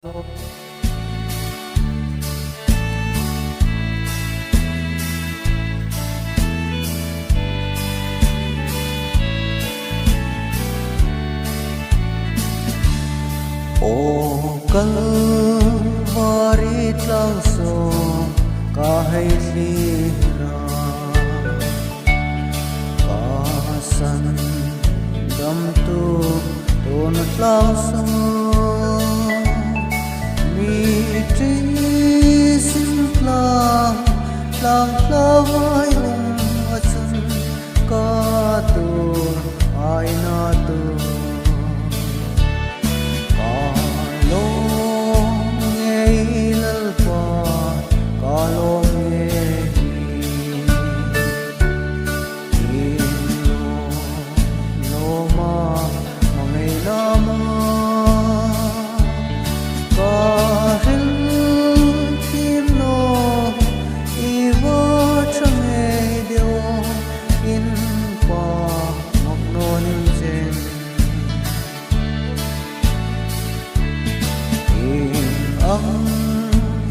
Aw Kalvari tlang sawm ka hei thlir a, ka san damtu tun tlang sawm mi ṭi sin tlang tlang tlai um a chun ka tur ai na tur ka lawm ngei Lalpa ka lawm ngei Ang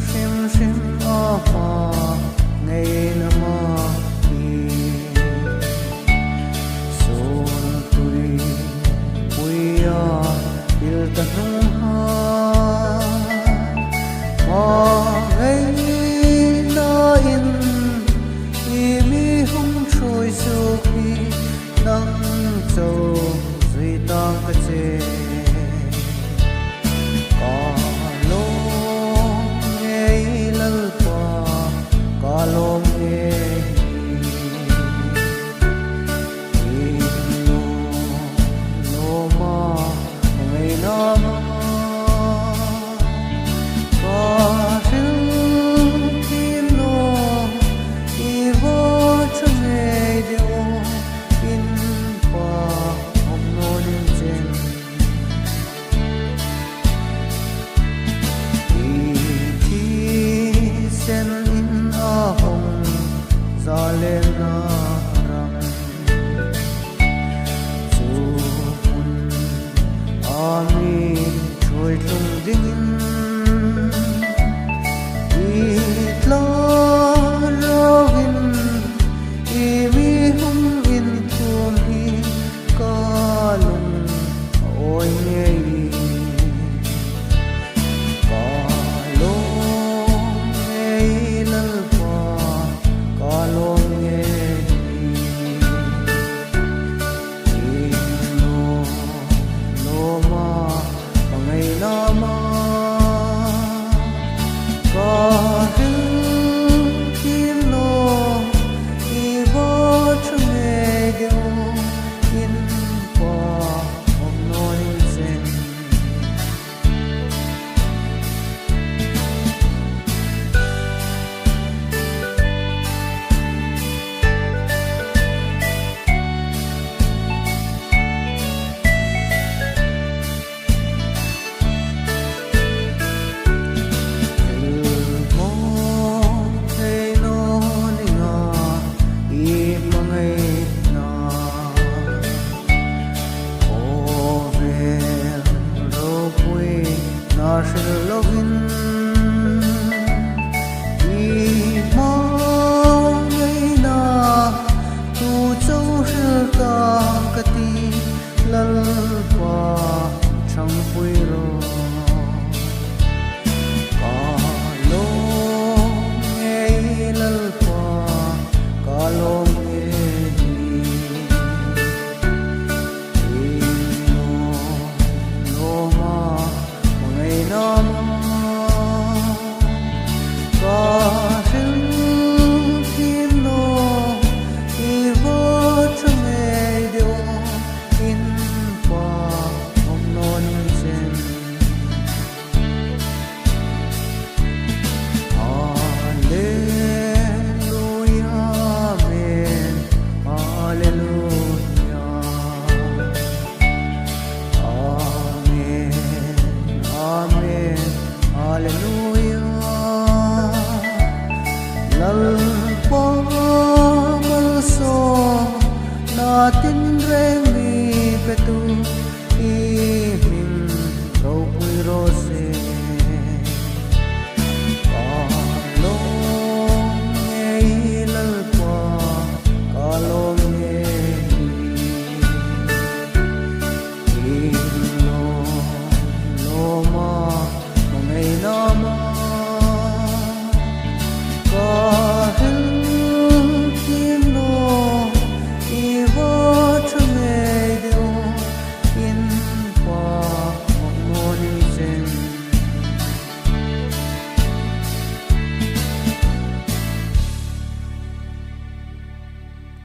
hrim hrim a hma ngei na ma hi Sawn tui puia pil ta hnung ha Ma ngei na in i mi hung thrui suk hi nang cho zui tang ka che. Ka lawm ngei Lalpa, ka lawm ngei In lawm lawma hmangaih nama Ka hrilh in lawm i va tha ngei deuh in pa awm nawn in chen. I thisen in a hawng zalena ram chu hmun a mi hruai tlung dingin i tla rovin i mi hung in thum hi ka lung a awi ngei. Ka lawm ngei Lalpa, ka lawm ngei In lawm lawma hmangaih nama ka hrilh in lawm i va tha ngei deuh in pa awm nawn in chen. Lalpa thangpui rawh Ka lawm ngei Lalpa, ka lawm ngei In lawm lawma hmangaih nama.